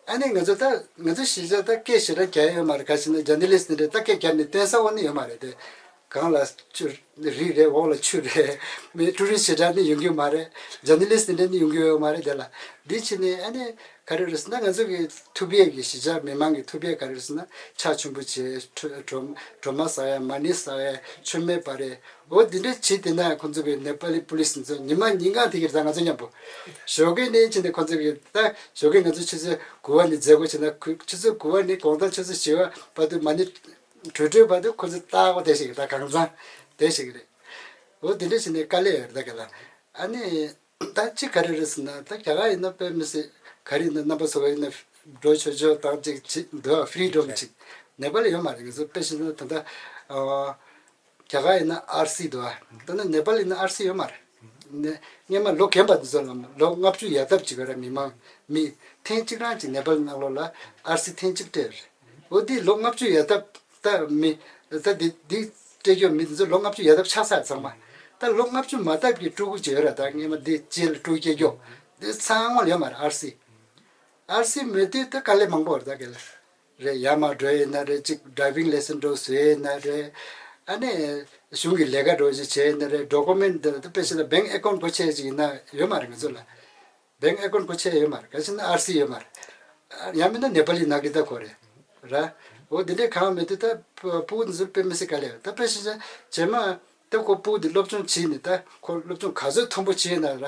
ཨ་ནི་ང་ཚོ་ད་ང་ཚོ་གཞིས་ཆགས་ད་སྐད་ཞེ་དྲག་རྒྱག་ཡ་ཡོད་མ་རེད། ག་ཞིག་ན་ཇར་ནལ་ལིསྟ་འདི་འདྲ་ད་སྐད་རྒྱབ་ནས་བསྟན་ས་འོ་ནི་ཡོད་མ་རེད་དེ། གང་ལ་ཆུ་རི་རེད། འོག་ལ་ཆུ་རེད། མི་ཊུ་རི་སི་ཊི་ཞེ་དྲག་ནི་ཡོང་གི་ཡོད་མ་རེད། ཇར་ནལ་ལིསྟ་འདི་འདྲ་ནི་ཡོང་གི་ཡོད་མ་རེད། དེ་ལ་འདི་ཕྱིན་ནས་ཨ་ནི་ག་རེ་རེད་ཟེར་ན་ང་ཚོ་གི་ཐུབ་ཡས་ཀྱི་གཞིས་ཆགས་མི་མང་གི་ཐུབ་ཡས་ག་རེ་རེད་ཟེར་ན་ཕྱག་མཆོད་པ་བྱས། གྲོ་གྲོ་མ་ཟ་ཡ། མ་ཎི་ཟ་ཡ། མཆོད་མེ་སྦར་ཡ། འོ་འདི་འདྲ་བྱེད་དེ་ན་ཁོང་ཚོ་གི་ནེ་པ་ལི་པུ་ལི་སི་ཚོ་ཉི་མ་ཉིན་གང་དེ་གིར་ད་ང་ཚོ་མཉམ་པོ་ཞོགས་ཀས་ནས་ཕྱིན་ནས་ཁོང་ཚོ་གི་ད་ཞོགས་ཀས་ང་ཚོ་ཆུ་ཚོད་དགུ་པ་ནས་མཛད་སྒོ་བྱས་ན་ཁུ་ཆུ་ཚོད་དགུ་པ་ནས་དགོང་དག་ཆུ་ཚོད་བཞི་པ་བར་དུ་མ་ཎི་གྲོལ་གྲོལ་བར་དུ་ཁོང་ཚོ་ལྟ་སྒོ་དེ་ཞིག་ད་གང་ཚང་དེ་ཞིག་རེད། འོ་དེ་འདྲ་བྱས་ནས་དཀའ་ལས་ཡོད་རེད་ད་ག་ལ། ཨ་ནི་ད་ཅི་ག་རེ་རེད་ཟེར་ན་ད་རྒྱ་གར་ཡིན་ན་དཔེ་མི་སྲིད་ག་རེ་ཡིན་ན་རྣམ་པ་ཚོ་ཡིན་ན་འགྲོ་ཆོག་ཆོག་དང་ཅིག་ཅིག་འདུག་ཨ་ཕི་རི་ཌམ་ཅིག་ནེ་པ་ལ་ཡོད་མ་རེད། ང་ཚོ་དཔེ་བྱས་ན་ད་ལྟ་ཨ། རྒྱ་གར་ཡིན་ན་ཨར་སི་འདུག་ཨ། ད་ནི་ནེ་པ་ལ་ཡིན་ན་ཨར་སི་ཡོད་མ་རེད། ནས་སྔོན་མ་ལོ་རྒན་པ་འདི་ཚོ་ལ་ལོ་ལྔ་བཅུ་ཡར་ཐབས་ཅིག་ཡོད་རེད། མི་མང་མི་ཐེངས་གཅིག་རང་ཅིག་ནེ་པ་ལ་ནང་ལོགས་ལ་ཨར་སི་ཐེངས་གཅིག་སྤྲད་རེད། འོ་འདི་ལོ་ལྔ་བཅུ་ཡར་ཐབས་ད་མི་ད་འདི་འདི་སྤྲད་རྒྱུ་མི་འདི་ཚོ་ལོ་ལྔ་བཅུ་ཡར་ཐབས་ཆགས་ཚར་ཚང་མ། ད་ལོ་ལྔ་བཅུ་མ་ཐབས་ཀྱི་ཕྲུ་གུ་ཅིག་ཡོད་རེད། ད་སྔོན་མ་འདི་རྗེས་ལ་ཕྲུ་གུ་སྐྱེ་རྒྱུ་འདི་ཚང་མ་ལ་ཡོད་མ་རེད་ཨར་སི། ཨར་སི་མེད་དུས་ད་དཀའ་ལས་མང་པོ་རེད་ད་ག་ལ། རེད། ཡར་མར་འགྲོ་ཡིན་ན་རེད། ཅིག་ཌ་རའི་ཝིང་ལའི་སན་སི་འགྲོ་བཟོས་ཡིན་ན་རེད། ཨ་ནི་གཞུང་གི་ལས་ཀ་འགྲོ་ཅིག་བྱས་ཡིན་ན་རེད། ཌོ་ཀུ་མེན་ཊི་འདི་ལ་ད་དཔེ་བྱས་ན་བེང་ཨེ་ཀའུན་ཊི་སྒོ་ཕྱེ་ཅིག་ཡིན་ན་ཡོད་མ་རེད་ང་ཚོ་ལ། བེང་ཨེ་ཀའུན་ཊི་སྒོ་ཕྱེ་ཡོད་མ་རེད། ག་ཅི་ན་ཨར་སི་ཡོད་མ་རེད། ཡང་མིན་ན་ནེ་པ་ལི་ནག་རི་ད་དགོས་རེད། ར། འོ་འདི་འདྲའི་གང་མེད་དུས་ད་ཕྲུ་གུ་འདི་ཚོར་དཔེ་མི་སྲིད་དཀའ་ལས་ཡོད། ད་དཔེ་བྱས་ན་རྗེས་མ་ད་ཁོ་ཕྲུ་གུ་འདི་སློབ་སྦྱོང་བྱས་ནས་ད་ཁོ་སློབ་སྦྱོང་ག་ཚོད་མཐོན་པོ་བྱས་ན་ར།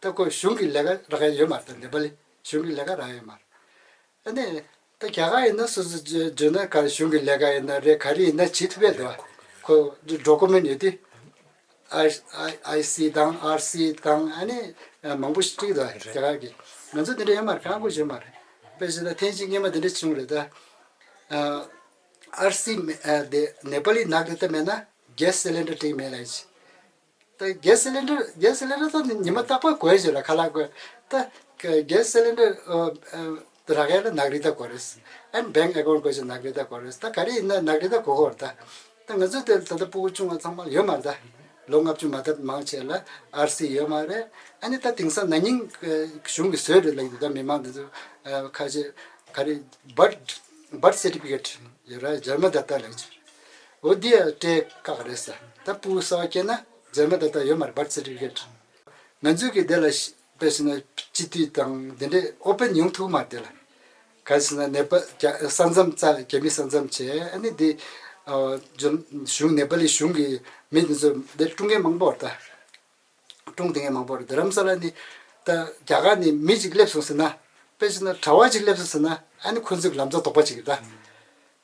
ད་ཁོ་གཞུང་གི་ལས་ཀ་རག་ཡ་ཡོད་མ་རེད། ད་ནེ་པ་ལི་གཞུང་གི་ལས་ཀ་རག་ཡ་ཡོད་མ་རེད། ཨ་ནི། ད་རྒྱ་གར་ཡིན་ན་སོ་སོ་བརྗོད་བརྗོད་ན་ག་གཞུང་གི་ལས་ཀ་ཡིན་ན་རེད། ག་རེ་ཡིན་ན་བྱེད་ཐུབ་ཡས་འདུག་ཁོ་ཌོ་ཀུ་མེན་ཊི་ཡོད་དུས། ཨའི་ཨའི་ཨའི་སི་དང་ཨར་སི་དང་ཨ་ནི་མང་པོ་ཞིག་བྲིས་འདུག་རྒྱ་གར་གྱི། ང་ཚོ་དེ་འདྲ་ཡོད་མ་རེད། གང་དགོས་བྱེད་མ་རེད། དཔེ་བྱས་ན་ཐེངས་གཅིག་སྔོན་མ་དེ་འདྲ་བྱུང་རེད་ད། ཨར་སི་མེད་ཨ་དེ་ནེ་པ་ལི་ནག་རི་ད་མེད་ན་གེ་སི་སི་ལིན་ཌར་སྤྲད་མེད་ལབ་ཡ་ཅིག་ད་གེ་སི་སི་ལིན་ཌར་གེ་སི་སི་ལིན་ཌར་ད་ཉི་མ་རྟག་པར་དགོས་ཞེས་ལ་ཁ་ལག་དགོས། ད་གེ་སི་སི་ལིན་ཌར་ཨ་ཨ་རག་ཡ་ལ་ནག་རི་ད་དགོས་རེད། ཨན་བེང་ཨེ་ཀའུན་ཊི་དགོས་ཞེས་ནག་རི་ད་དགོས་རེད། ད་ག་རེ་ཡིན་ན་ནག་རི་ད་དགོས་དགོས་རེད་ད། ད་ང་ཚོ་དེ་ད་ལྟ་ཕྲུ་གུ་ཆུང་བ་ཚང་མ་ཡོད་མ་རེད་ད། ལོ་ལྔ་བཅུ་མ་ཐག་མང་ཆེ་ལ་ཨར་སི་ཡོད་མ་རེད། ཨ་ནི་ད་དེང་སང་ན་ནིང་གཞུང་གིས་བཟོས་རེད་ལབ་ཀྱི་འདུག་ད་མི་མང་འདི་ཚོ་ཁ་ཤས་ག་རེ་བར་བར་སེར་ཊི་ཕི་ཀེ་ཊི་ཡོད་ར། ཇར་མ་ད་ལྟ་ལབ་ཀྱི་རེད། འོ་འདི་ཡང་སྤྲད་བཀག་རེད་ས། ད་ཕྲུ་གུ་གསར་པ་སྐྱེས་ན་ཇར་མ་ད་ལྟ་ཡོད་མ་རེད་བར་སེར་ཊི་ཕི་ཀེ་ཊི། ང་ཚོའི་གི་དེ་ལ་ཤ་དཔེ་བྱས་ན་སྤྱི་འཐུས་དང་དེ་འདྲས་ཨོ་པན་ཡོང་ཐུབ་མ་རེད་དེ་ལ། ག་རེ་ཟེར་ན་ནེ་པ་རྒྱ་ས་མཚམས་རྩ་རྒྱ་མི་ས་མཚམས་བྱས་ཨ་ནི་དེ་ཨ་ཇོ་གཞུང་ནེ་པ་ལི་གཞུང་གི་མི་དེ་ཚོ་འདིར་སྲུང་མཁན་མང་པོ་རེད་ད། སྲུང་བསྡད་མཁན་མང་པོ་རེད། རྡ་རམ་ས་ལ་ནི་ད་རྒྱ་གར་ནས་མི་གཅིག་སླེབས་སོང་ཟེར་ན་དཔེ་བྱས་ན་གྲྭ་པ་གཅིག་སླེབས་སོང་ཟེར་ན་ཨ་ནི་ཁོ་ཚོས་ལམ་རྩ་རྡོག་པ་གཅིག་རེད་ད།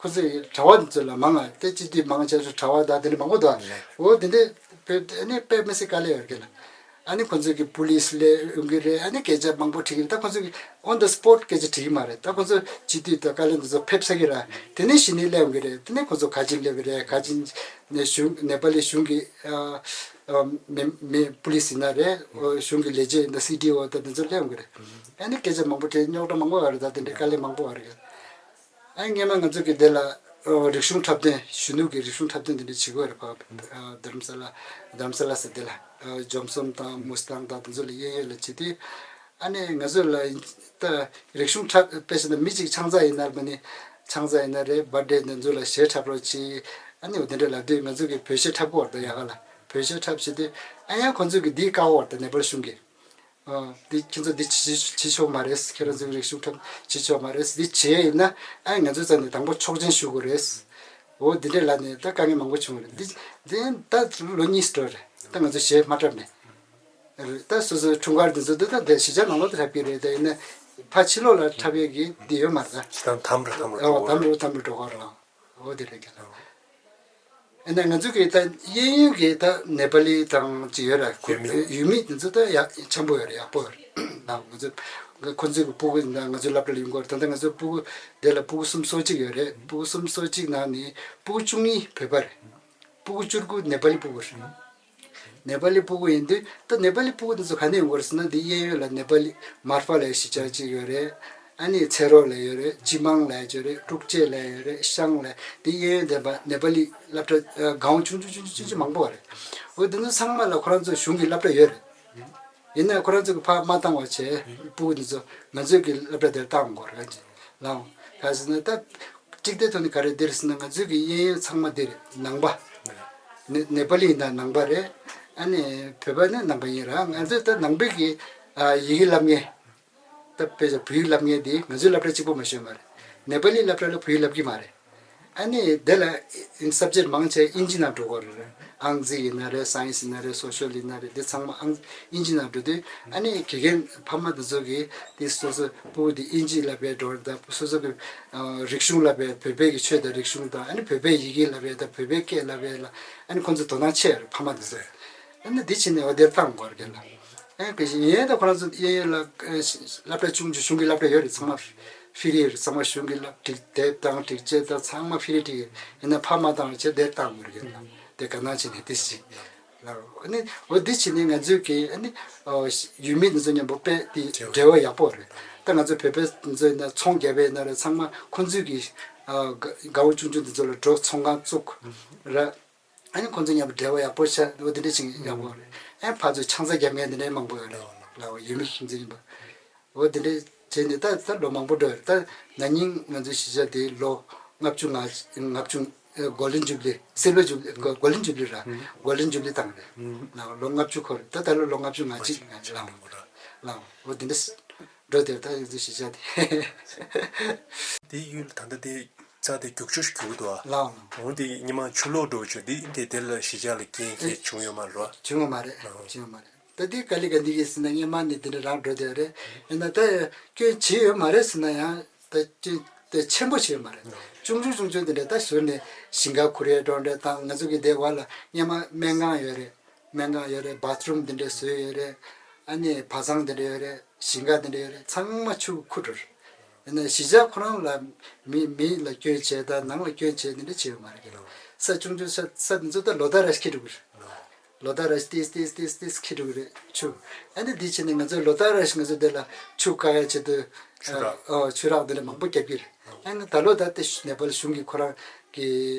ཁོ་ཚོས་གྲྭ་པ་འདི་ཚོ་ལ་མང་ང་སྟེ་སྤྱི་འཐུས་མང་ཆེ་ཤོས་གྲྭ་པ་དང་དེ་འདྲ་མང་པོ་འདུག་ཨ། འོ་དེ་འདྲས་བོད་ཨ་ནི་དཔེ་མི་སྲིད་དཀའ་ལས་ཡོད་ཀྱི་ལ། ཨ་ནི་ཁོ་ཚོས་ཀྱི་པུ་ལིས་སླེབས་ཡོང་གི་རེད། ཨ་ནི་སྐད་ཆ་མང་པོ་དྲི་གི་རེད། ད་ཁོ་ཚོས་ཀྱི་on the spot་སྐད་ཆ་དྲི་གི་མ་རེད། ད་ཁོ་ཚོ་སྤྱི་འཐུས་དང་བཀའ་བློན་འདི་ཚོ་ཕེབས་ཚར་གི་ར། དེ་ནས་གཞི་ནས་སླེབས་ཡོང་གི་རེད། དེ་ནས་ཁོ་ཚོ་ག་ཅིག་སླེབས་ཀྱི་རེད། ག་ཅིག་ནས་གཞུང་ནེ་པ་ལི་གཞུང་གི་ཨ་ཨ་མི་མི་པུ་ལིས་ཡིན་ན་རེད། གཞུང་གི་ལས་བྱེད་ཡིན་ན་སི་ཌི་ཨོ་དང་དེ་ཚོ་སླེབས་ཡོང་གི་རེད། ཨ་ནི་སྐད་ཆ་མང་པོ་དྲི། རྙོག་དྲ་མང་པོ་ཡོད་རེད། ད་དེ་འདྲའི་དཀའ་ལས་མང་པོ་ཡོད་རེད། ཨ་སྔོན་མ་ང་ཚོ་གི་འདི་ལ་ཨ་རིག་གཞུང་འཁྲབ་སྟོན་གཞོན་ནུ་གི་རིག་གཞུང་འཁྲབ་སྟོན་འདི་འདྲ་བྱེད་ཀྱི་ཡོད་རེད། ཕ་ཨ་རྡ་རམ་ས་ལ་རྡ་རམ་ས་ལ་ཟེར་འདི་ལ་ཨ་ཇོ་མཚོ་དང་མུ་སི་ཐང་དང་དེ་ཚོ་ལ་གཡས་གཡོན་ལ་བྱེད་དུས་ཨ་ནི་ང་ཚོ་ལ་ད་རིག་གཞུང་འཁྲབ་དཔེ་བྱས་ན་མི་གཅིག་ཆང་ས་ཡིན་ན་མ་ནི་ཆང་ས་ཡིན་ན་རེད། བར་ཌེ་འདི་ཚོ་ལ་གཞས་འཁྲབ་རོགས་གྱིས། ཨ་ནི་འོ་དེ་འདྲ་ལབ་དུས་ང་ཚོ་གི་བོད་གཞས་འཁྲབ་ཀྱི་ཡོད་རེད། ད་ཡག་ག་ལ་བོད་གཞས་འཁྲབ་བྱེད་དུས་ཨ་ཡང་ཁོང་ཚོ་གི་འདི་བཀག་ཡོད་རེད། ད་ནེ་པ་ལི་གཞུང་གིས། ཨ། འདི་ཁྱེད་ཚོ་འདི་བྱེད་བྱེད་ཆོག་མ་རེད། ཁྱེད་རང་ཚོའི་རིག་གཞུང་འཁྲབ་བྱེད་ཆོག་མ་རེད། འདི་བྱེད་ཡ་ཡིན་ན་ཨ་ང་ཚོའི་རྩ་ནས་དང་པོ་ཆོག་མཆན་ཞུ་དགོས་རེད། འོ་འདི་འདྲས་ལབ་ནས་ད་དཀའ་ངལ་མང་པོ་བྱུང་བ་རེད། འདི་འདི་ད་ལོ་གཉིས་སུ་འགྲོ་རེད། ད་ང་ཚོ་གཞས་མ་འཁྲབ་ནས་རེད། ད་སོ་སོའི་འཁྲུངས་སྐར་འདི་ཚོ་འདི་ད་འདི་གཞིས་ཆགས་ནང་ལོགས་དུ་འཁྲབ་ཀྱི་རེད། ད་ཡིན་ན་ཕར་ཕྱི་ལོགས་ལ་འཁྲབ་ཡས་ཀྱི་འདི་ཡོད་མ་རེད་ད། ཞེ་དྲག་དམ་རུ་དམ་རུ་ཨོ་འགྲོ་དམ་རུ་དམ་རུ་འགྲོ་གི་རེད། འོ་དེ་རེད་ཀྱང་། ཨ་ནི་ང་ཚོ་གི་ད་གཡས་གཡོན་གི་ད་ནེ་པ་ལི་དང་ཅིག་ཡོད་ར། ཡུལ་མི། ཡུལ་མི་དེ་ཚོ་ད་ཡག་ཆེན་པོ་ཡོད་རེད། ཡག་པོ་ཡོད་རེད། ང་ཚོ་ཁོ་ཚོའི་གི་སྤུ་གུ་ད་ང་ཚོའི་སློབ་གྲྭ་ལ་ཡོང་གི་ཡོད་རེད། ད་ལྟ་ང་ཚོའི་སྤུ་གུ་དེ་ལ་སྤུ་གུ་སུམ་སོ་གཅིག་ཡོད་རེད། སྤུ་གུ་སུམ་སོ་གཅིག་ནང་ནས་སྤུ་གུ་བཅུ་གཉིས་བོད་པ་རེད། སྤུ་གུ་བཅུ་དགུ་ནེ་པ་ལི་སྤུ་གུ་རེད། ནེ་པ་ལི་སྤུ་གུ་ཡིན་དུས་ད་ནེ་པ་ལི་སྤུ་གུ་འདི་ཚོ་ག་ནས་ཡོང་གི་རེད་ཟེར་ན། འདི་གཡས་གཡོན་ལ་ནེ་པ་ལི་མར་ཧྥ་ལབ་གཞིས་ཆགས་གཅིག་ཡོད་རེད། ཨ་ནི་ཚེ་རོགས་ལབ་ཡོད་རེད། སྤྱི་དམངས་ལབ་ཡོད་རེད། དཀྲུག་ཅེ་ལབ་ཡོད་རེད། ཤང་ལབ། འདི་གཡས་གཡོན་ལྡན་པ་ནེ་པ་ལི་སློབ་གྲྭ་ཨ་སྒང་ཆུང་ཆུང་ཆུང་ཆུང་ཆུང་མང་པོ་རེད། འོ་འདི་ཚོ་ཚང་མ་ལ་ཁོ་རང་ཚོ་གཞུང་གི་སློབ་གྲྭ་ཡོད་རེད། ཡིན་ནའི་ཁོ་རང་ཚོ་གི་ཕར་མ་བཏང་བ་བྱས་སྤུ་གུ་འདི་ཚོ་ང་ཚོའི་གི་སློབ་གྲྭ་དེར་བཏང་དགོས་རེད། ལའང་ག་ཟེར་ན་ད། གཅིག་དེ་ཐོག་ནས་ག་རེ་འདིར་ཟེར་ན་ང་ཚོའི་གི་གཡས་གཡོན་ཚང་མ་འདིར་ནང་པ། ནེ་ནེ་པ་ལི་ཡིན་ན་ནང་པ་རེད། ཨ་ནི་བོད་པ་ནི་ནང་པ་ཡིན་ར། ང་ཚོས་ད་ནང་པའི་གི་ཨ་ཡི་གེ་བསླབ་མཁན། ད་དཔེ་ཆ་བོད་ཡིག་བསླབ་མཁན་དེ་ང་ཚོའི་སློབ་གྲྭ་གཅིག་པོ་མ་ཤོད་མ་རེད། ནེ་པ་ལི་སློབ་གྲྭ་ལ་བོད་ཡིག་བསླབ་ཀྱི་མ་རེད། ཨ་ནི་དེ་ལ་སབ་ཇེག་མང་ཆེ་ཨིན་ཇི་ནང་འགྲོ་གི་རེད། ཨང་རྩིས་ཡིན་ན་རེད། སའེན་སི་ཡིན་ན་རེད། སོ་ཤལ་ཡིན་ན་རེད། དེ་ཚང་མ་ཨང་ཨིན་ཇི་ནང་འགྲོ་དུས་ཨ་ནི་དགེ་རྒན་ཕ་མ་དེ་ཚོ་གིས་དེ་སོ་སོ་སྤུ་གུ་དེ་ཨིན་ཇི་བསླབ་པའི་འགྲོ་རེད། ད་སོ་སོ་གི་ཨ་རིག་གཞུང་བསླབ་པའི་བོད་པའི་གི་ཆོས་དང་རིག་གཞུང་དང་ཨ་ནི་བོད་པའི་ཡི་གེ་བསླབ་པའི་ད་བོད་པའི་སྐད་བསླབ་པའི་ལ་ཨ་ནི་ཁོང་ཚོ་དོ་སྣང་ཆེ་རེད་ཕ་མ་དེ་ཚོས། ཨ་ནི་འདི་བྱས་ནས་འོ་དེར་བཏང་དགོས་རེད་ལ། ཨ་ནི་གལ་སྲིད་ཡིན་ཡང་ད་ཁོ་རང་ཚོ་གཡས་གཡོན་ལ་ཨ་སློབ་གྲྭ་ཆུང་ཆུང་གཞུང་གི་སློབ་གྲྭ་ཡོད་རེད། ཚང་མ་ཧྥི་རི་རེད། ཚང་མ་གཞུང་གི་སློབ་སྒྲིག་དེབ་དང་སྒྲིག་ཆས་དང་ཚང་མ་ཧྥི་རི་སྒྲིག་ཡིན་ན་ཕ་མ་དང་བྱས་དེར་བཏང་དགོས་རེད་ལ། དེ་ག་ནང་བྱས་ནས་དེ་ཞིག་ལ། ཨ་ནི་འོ་འདི་བྱས་ནས་ང་ཚོའི་གི་ཨ་ནི་ཨ་ཡུལ་མི་འདི་ཚོ་མཉམ་པོ་དཔེ་དེ་འབྲེལ་བ་ཡག་པོ་རེད། ད་ང་ཚོ་བོད་པའི་འདི་ཚོ་ཡིན་ན་ཚོང་རྒྱག་པའི་ཡིན་ན་རེད། ཚང་མ་ཁོང་ཚོའི་གི་ཨ་དགའ་དགའ་བོ་ཆུང་ཆུང་འདི་ཚོ་ལ་འགྲོ་ཚོང་ཁང་བཙུགས་ར། ཨ་ནི་ཁོང་ཚོ་མཉམ་པོ་འབྲེལ་བ་ཡག་པོ་བྱས་འོ་དེ་འདྲ་ཞིག་ཡག་པོ་རེད། ཨ་ནི་ཕར་ཚུར་ཆང་ས་རྒྱབ་མཁན་དེ་འདྲ་མང་པོ་ཡོད་རེད་ལ། འོ་ཡུལ་མི་ཁྱིམ་མཚེས་ཡིན་པ། འོ་དེ་འདྲ་བྱས་ནས་ད་ད་ལོ་མང་པོ་འགྲོ་ཡོད་རེད། ད་ན་ནིང་ང་ཚོའི་གཞིས་ཆགས་དེ་ལོ་ལྔ་བཅུ་ང་ལྔ་བཅུ་གོལ་ཌན་ཇུབ་ལི་སིལ་ཝར་ཇུབ་ལི་གོལ་ཌན་ཇུབ་ལི་ར་གོལ་ཌན་ཇུབ་ལི་བཏང་རེད། ལ་ལོ་ལྔ་བཅུ་འཁོར་རེད། ད་ད་ལོ་ལོ་ལྔ་བཅུ་ང་གཅིག་ང་གཅིག་ལ་འོ་དེ་འདྲ་འགྲོ་དེར་ད་ཡོད་ཚུལ་ཞིག་བྱ་དེ། དེའི་ཡུལ་ད་ལྟ་དེ་རྩ་དེ་རྒྱུག་ཆུ་ཞིག་རྒྱུག་འདུག་ཨ། ལའོ། འོང་དེ་ཉི་མ་ཆུ་ལོག་འགྲོ་བྱུང་དེ་དེ་དེ་ལ་གཞིས་ཆགས་ལ་རྐྱེན་ཁྱེད་བྱུང་ཡོད་མ་རེད། བྱུང་ཡོད་མ་རེད། ལའོ། བྱུང་ཡོད་མ་རེད། ད་དེ་ཀ་ལི་ག་འདི་གི་ཟིན་ན་སྔོན་མ་ནས་དེ་འདྲ་རང་འགྲོ་དེ་རེད། ཡིན་ན་ད་སྐྱོན་བྱེད་ཡོད་མ་རེད་ཟེར་ན་ཡང་ད་སྐྱོན་དེ་ཆེན་པོ་བྱེད་ཡོད་མ་རེད། ཆུང་ཆུང་ཆུང་ཆུང་དེ་འདྲ་ད་ཟུར་ནས་ཞིང་ཁ་ཁུར་ཡས་འགྲོ་འདྲ་དང་ང་ཚོ་གི་དེ་བར་ལ་སྔོན་མ་སྨན་ཁང་ཡོད་རེད། སྨན་ཁང་ཡོད་རེད། བཱ་ཐི་རུམ་འདི་འདྲ་བཟོས་ཡོད་རེད། ཨ་ནི་བ་ཚང་འདི་འདྲ་ཡོད་རེད། ཞིང་ཁ་འདི་འདྲ་ཡོད་རེད། ཚང་མ་ཆུ་ཁུ་འགྲོ་རེད། ཡིན་ན་གཞིས་ཆགས་ཁོ་རང་ལ་མི་མི་ལ་སྐྱོན་བྱས་དང་ནང་ལ་སྐྱོན་བྱས་འདི་འདྲ་བྱས་ཡོད་མ་རེད་ཀྱི། ས་ཆུང་ཆུང་ས་ས་འདི་ཚོ་ད་ལོ་ལྟར་ར་ཤི་འགྲོ་གི་རེད། ལོ་ལྟར་ར་ཤི་ཏིས་ཏིས་ཏིས་ཏིས་ཁྱི་འགྲོ་གི་རེད་ཆུ། ཨ་ནི་འདི་བྱས་ནས་ང་ཚོ་ལོ་ལྟར་ར་ཤི་ང་ཚོ་འདི་ལ་ཆུ་བཀག་ཡ་ཆེད་དུ་ཆུ་རགས། ཨ་ཨ་ཆུ་རགས་འདི་འདྲ་མང་པོ་བརྒྱབ་ཀྱི་རེད། ཨ་ནི་ད་ལོ་ད་ལྟ་ནེ་པཱལ་གཞུང་གིས་ཁོ་རང་གི་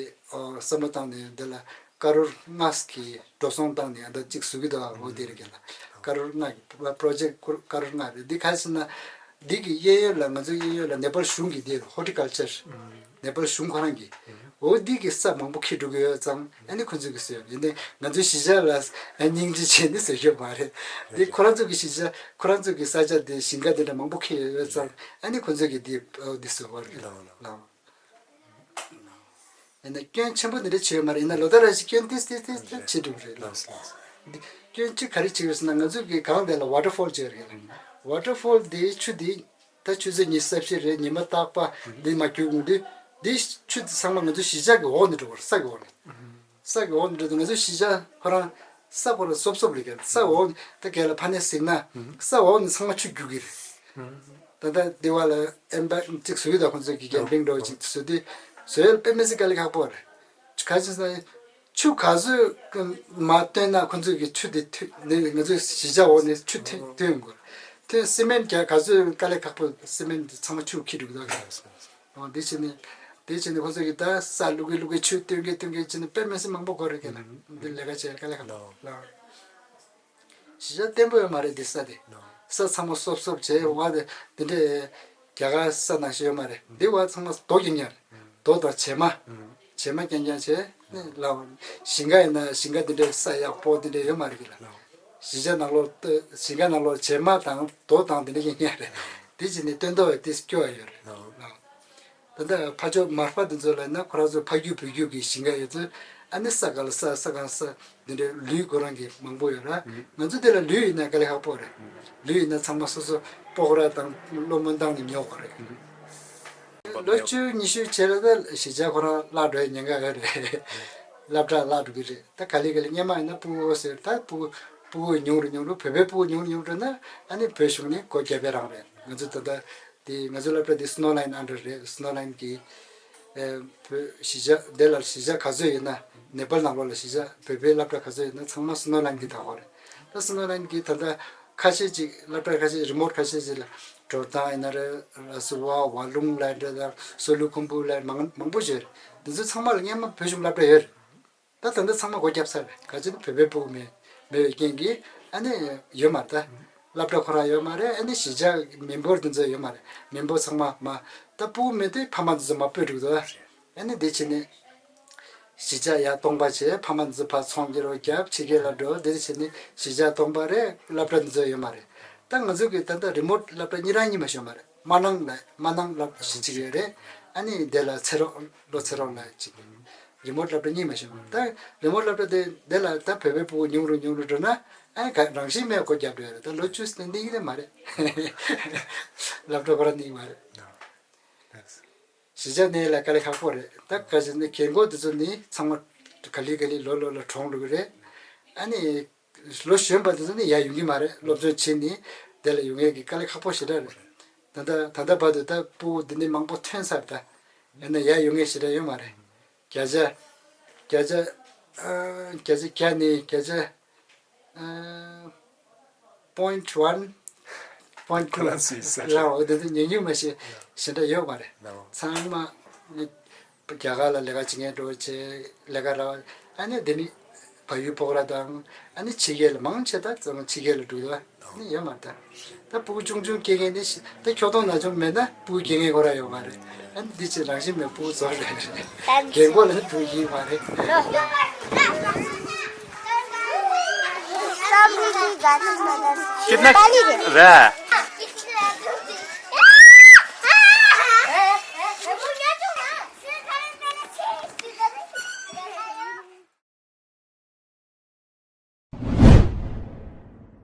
ཨ་བསམ་བློ་བཏང་ནས་འདི་ལ་ ཀ་རོར་ལྔ་གི་འགྲོ་སོང་བཏང་ནས་ཨ་ད་གཅིག་བཟོ་གི་འདུག་འོ་དེ་རེད་ཀྱི་ལ། ཀ་རོར་ལྔ་གི་པྲོ་ཇེག་ཀ་རོར་ལྔ་རེད། འདི་ག་རེ་ཟེར་ན། འདི་གི་གཡས་གཡོན་ལ་ང་ཚོའི་གཡས་གཡོན་ལ་ནེ་པཱལ་གཞུང་གི་འདི་ཧོར་ཊི་ཀལ་ཅར་ནེ་པཱལ་གཞུང་ཁོ་རང་གི་འོ་འདི་གི་ས་མང་པོ་འཁྱེར་འགྲོ་གི་ཡོད་ཙང་ཨ་ནི་ཁོ་ཚོས་གི་བཟོས་ཡོད། ཡིན་ནའི་ང་ཚོའི་གཞིས་ཆགས་ལ་སྙིང་རྗེ་བྱས་ནས་བཟོས་ཡོད་མ་རེད། འདི་ཁོ་རང་ཚོ་གི་གཞིས་ཆགས་ཁོ་རང་ཚོ་གི་ས་ཆ་འདི་ཞིང་ཁ་འདི་འདྲ་མང་པོ་འཁྱེར་ཡོད་ཙང་ཨ་ནི་ཁོ་ཚོས་གི་འདི་འོ་འདི་བཟོས་པ་རེད། ལགས་ལགས། ཡིན་ན་སྐྱོན་ཆེན་པོ་འདི་འདྲ་བྱས་ཡོད་མ་རེད། ཡིན་ན་ལོ་ལྟར་རེ་བཞིན་སྐྱོན་ཏིས་ཏིས་ཏིས་ཏིས་བྱེད་འགྲོ་གི་རེད། ལགས་སོ། ལགས་སོ། འདི་སྐྱོན་གཅིག་ག་རེ་བྱེད་ཀྱི་ཡོད་ཟེར་ན་ང་ཚོ་གི་སྒང་དེ་ལ་ཝ་ཊར་ཕོལ་བྱས་རེད། ཝ་ཊར་ཕོལ་འདི་ཆུ་འདི་ད་ཆུ་ཚོད་ཉི་ཤུ་རྩ་བཞི་རེད། ཉི་མ་རྟག་པ་འདི་མར་རྒྱུག་འོང་དུས་འདི་ཆུ་འདི་ཚང་མ་ང་ཚོ་གཞིས་ཆགས་ཀྱི་འོག་ནས་འགྲོ་གི་རེད། ས་གི་འོག་ནས། ས་གི་འོག་ནས་འགྲོ་དུས་ང་ཚོ་གཞིས་ཆགས་ཁོ་རང་ས་ཁོ་རང་སོབ་སོབ་རེད་ཀྱང་ས་འོག་ནས་ད་གལ་ལ་ཕ་ནས་གཟིགས་ན་ས་འོག་ནས་ཚང་མ་ཆུ་རྒྱུག་གི་རེད། ད་ལྟ་འདི་བ་ལ་ཨེམ་བེག་གཅིག་བཟོ་གི་འདུག་ཁོང་ཚོས་ཀྱི་ཀེམ་པིང་འདྲ་བོ་ཅིག་བཟོ་དུས་བཟོ་ཡས་དཔེ་མི་སྲིད་དཀའ་ལས་ཁག་པོ་རེད། ག་ཅི་ཟེར་ན་ཆུ་ག་ཚོད་མར་བཏོན་ན་ཁོང་ཚོས་ཀྱི་ཆུ་དེ་ཐོན་ནས་ང་ཚོའི་གཞིས་ཆགས་འོག་ནས་ཆུ་ཐོན་ཐོན་ཡོང་དགོས། ཐོན་སི་མེན་རྒྱག་ག་ཚོད་དཀའ་ལས་ཁག་པོ། སི་མེན་དེ་ཚང་མ་ཆུ་འཁྱེར་འགྲོ་གི་འདུག་འོ་འདི་བྱས་ནས་འདི་བྱས་ནས་ཁོང་ཚོས་ཀྱི་ད་ས་བླུག་གི་བླུག་གི་ཆུ་བཏོན་གི་བཏོན་གི་བྱས་ནས་དཔེ་མི་སྲིད་མང་པོ་འགོར་རེད་ཀྱི་ལ། འདི་ལས་ཀ་བྱས་དཀའ་ལས་ཁག་པོ་ལ། གཞིས་ཆགས་བརྟན་པོ་ཡོད་མ་རེད་འདི་ས་དེ། ས་ཚང་མ་སོབ་སོབ་བྱས་བ་དེ་འདི་འདྲའི་རྒྱ་གར་ས་ནང་བཞིན་ཡོད་མ་རེད། འདི་བ་ཚང་མ་རྡོ་རྐྱང་རྐྱང་རེད། རྡོ་དང་བྱེ་མ། བྱེ་མ་རྐྱང་རྐྱང་བྱས་ནས་ལ་ཞིང་ཁ་ཡིན་ན་ཞིང་ཁ་འདི་འདྲའི་ས་ཡག་པོ་འདི་འདྲའི་ཡོད་མ་རེད་ཀྱི་ལ། གཞིས་ཆགས་ནང་ལོགས་ཞིང་ཁ་ནང་ལོགས་བྱེ་མ་དང་རྡོ་དང་འདི་འདྲ་རྐྱང་རྐྱང་རེད། འདི་བྱས་ནས་སྟོན་ཐོག་དེ་སྐྱོ་བ་ཡོད་རེད། ད་ལྟ་ཕ་ཕྱོགས་མར་པ་དེ་ཚོ་ལ་ཡིན་ན་ཁོ་རང་ཚོ་ཕ་རྒྱུད་བུ་རྒྱུད་ཀྱི་ཞིང་ཁ་ཡོད་ཚོད་ཨ་ནི་ས་ག་ལ་ས་ས་གང་ས་འདི་འདྲའི་ལུད་ཁོ་རང་གི་མང་པོ་ཡོད་ར། ང་ཚོ་དེ་ལ་ལུད་ཡིན་ན་དཀའ་ལས་ཁག་པོ་རེད། ལུད་ཡིན་ན་ཚང་མ་སོ་སོ་སྤོག་ར་དང་གློ་སྨོན་བཏང་ནས་ཉོ་དགོས་རེད། ལོ་བཅུ་ཉི་ཤུ་བྱས་ལ་ད་གཞིས་ཆགས་ཁོ་རང་བརླག་འགྲོ་ཡའི་ཉེན་ཁ་ཡོད་རེད། སློབ་གྲྭ་བརླག་འགྲོ་གི་རེད། ད་ག་ལེ་ག་ལེ་སྔོན་མ་ཡིན་ན་སྤུ་གུ་ཟེར་ད་སྤུ་གུ་སྤུ་གུ་ཉུང་རུ་ཉུང་རུ་བོད་པའི་སྤུ་གུ་ཉུང་རུ་ཉུང་རུ་འགྲོ་ན་ཨ་ནི་བོད་གཞུང་ནས་སྒོ་བརྒྱབ་པའི་རང་རེད། ང་ཚོ་ད་ལྟ་དེ་ང་ཚོ་སློབ་གྲྭ་དེ་སི་ནོ་ལ་ཡིན་ཨན་ཌར་རེད། སི་ནོ་ལ་ཡིན་གྱི་ཨེ་བོད་གཞིས་ཆགས་དེ་ལ་གཞིས་ཆགས་ག་ཚོད་ཡོད་ན་ནེ་པཱལ་ནང་ལོགས་ལ་གཞིས་ཆགས་བོད་པའི་སློབ་གྲྭ་ག་ཚོད་ཡོད་ན་ཚང་མ་སི་ནོ་ལ་ཡིན་གྱི་ད་གོ་རེད། ད་སི་ནོ་ལ་ཡིན་གྱི་ད་ལྟ་ཁ་ཤས་ཅིག་སློབ་གྲྭ་ཁ་ཤས་རི་མོ་ཊི་ཁ་ཤས་ཅིག་ལ་དྲོ་ཐང་ཡིན་ན་རེད། ར་སུ་བ་ཝ་ལུང་ལ་འདྲ་དང་སོ་ལུ་ཁུམ་བུ་ལ་མང་མང་པོ་ཡོད་རེད། འདི་ཚོ་ཚང་མ་ལ་སྔོན་མ་བོད་གཞུང་སློབ་གྲྭ་ཡོད་རེད། ད་ད་ལྟ་ཚང་མ་སྒོ་བརྒྱབ་ཚར་རེད། ག་ཅི་ན་བོད་པའི་སྤུ་གུ་མེད་མེད་པའི་རྐྱེན་གྱིས་ཨ་ནི་ཡོད་མ་རེད། ད་སློབ་གྲྭ་ཁོ་རང་ཡོད་མ་རེད། ཨ་ནི་གཞིས་ཆགས་མི་འབོར་འདི་ཚོ་ཡོད་མ་རེད། མི་འབོར་ཚང་མ་མ་ད་སྤུ་གུ་མེད་དུས་ཕ་མ་འདི་ཚོ་མ་སྤོས་འགྲོ་གི་འདུག་ཨ་ནི་འདི་བྱས་ནས་གཞིས་ཆགས་ཡར་སྟོང་པ་བྱས་ཕ་མ་འདི་ཚོ་ཕར་ཚོང་རྒྱག་རོགས་རྒྱབ་ཕྱི་རྒྱལ་ལ་འགྲོ་འདི་བྱས་ནས་གཞིས་ཆགས་སྟོང་པ་རེད། སློབ་གྲྭ་འདི་ཚོ་ཡོད་མ་རེད། ད་ང་ཚོ་གི་ད་ལྟ་རི་མོ་ཊི་སློབ་གྲྭ་གཉིས་རང་གཉིས་མ་ཤོད་མ་རེད། མ་ནང་ལ་མ་ནང་སློབ་གཞི་གཅིག་ཡོད་རེད། ཨ་ནི་དེ་ལ་ཚེ་རོགས་ལོ་ཚེ་རོགས་ལ་གཅིག་རི་མོ་ཊི་སློབ་གྲྭ་གཉིས་མ་ཤོད་མ་རེད། ད་རི་མོ་ཊི་སློབ་གྲྭ་དེ་དེ་ལ་ད་བོད་པའི་སྤུ་གུ་ཉུང་རུ་ཉུང་རུ་འགྲོ་ན་ཨ་ནི་ག་རང་བཞིན་མེད་སྒོ་བརྒྱབ་འགྲོ་ཡ་རེད། ད་ལོ་བཅུ་ཙམ་གནས་ཀྱི་རེད་མ་རེད། སློབ་གྲྭ་ཁོ་རང་གནས་ཀྱི་མ་རེད། གཞིས་ཆགས་གནས་ལ་དཀའ་ལས་ཁག་པོ་རེད། ད་ག་ཅི་ནས་རྒན་གོག་དེ་ཚོ་ནི་ཚང་མ་ག་ལེ་ག་ལེ་ལོ་ལོ་ལ་གྲོངས་འགྲོ་གི་རེད། ཨ་ནི་ལོ་གཞོན་པ་དེ་ཚོ་ནི་ཡར་ཡོང་གི་མ་རེད། སློབ་སྦྱོང་བྱེད་ནི་དེ་ལ་ཡོང་ཡས་ཀྱི་དཀའ་ལས་ཁག་པོ་ཞེ་དྲག་རེད། ད་ལྟ་ད་ལྟ་བར་དུ་ད་སྤུ་གུ་འདི་འདྲ་མང་པོ་ཐོན་ཚར། ད་ཡིན་ན་ཡར་ཡོང་མཁན་ཞེ་དྲག་ཡོད་མ་རེད། བརྒྱ་ཆ་བརྒྱ་ཆ་ཨ་བརྒྱ་ཆ་བརྒྱ་ནས་བརྒྱ་ཆ་ཨ་point one point two ཁོ་རང་ཚོའི་ས་རང་འོ་དེ་ཚོ་ཉུང་ཉུང་མ་ཤེས་ཞེ་དྲག་ཡོད་མ་རེད། ནའོ། ཚང་མ་རྒྱ་གར་ལ་ལས་ཀ་བྱེད་མཁན་འགྲོ་བྱས་ལས་ཀ་རག་ཨ་ནི་དེ་ནི་བལ་ཡུལ་སྤོག་ར་དང་ཨ་ནི་ཕྱི་རྒྱལ་ལ་མང་ཆེ་ད་ཚང་མ་ཕྱི་རྒྱལ་ལ་འགྲོ་གི་ཨ་ནི་ཡོད་མ་རེད། ད་སྤུ་གུ་ཆུང་ཆུང་སྐྱེ་མཁན་ནི་ཤི་ད་ཁྱོ་གདོང་ན་ཆུང་མེད་ན་སྤུ་གུ་སྐྱེ་མཁན་ཁོ་ར་ཡོད་མ་རེད། ཨ་ནི་འདི་ཚེ་རང་བཞིན་མེད་སྤུ་གུ་ཚོ་རེད། རྒན་གོག་ལ་ནི་སྤུ་གུ་ཡིན་མ་རེད། ཁྱེད་ན་ཏཱ་ལི་རེད། རེད།